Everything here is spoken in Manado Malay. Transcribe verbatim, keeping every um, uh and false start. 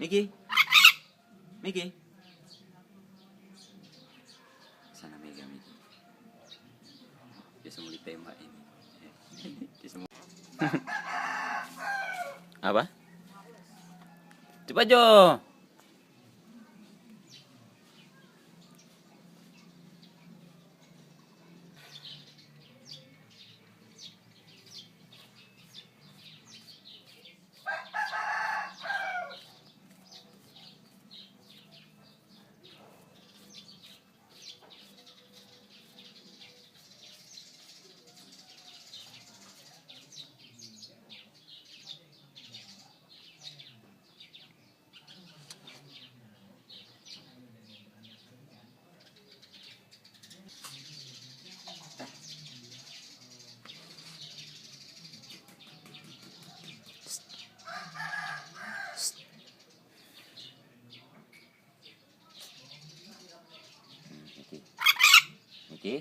Miki. Miki. Sana Mega, Miki. Dia semua ditembak ini. Dia semua. Apa? Cepat jo. Oke. Oke.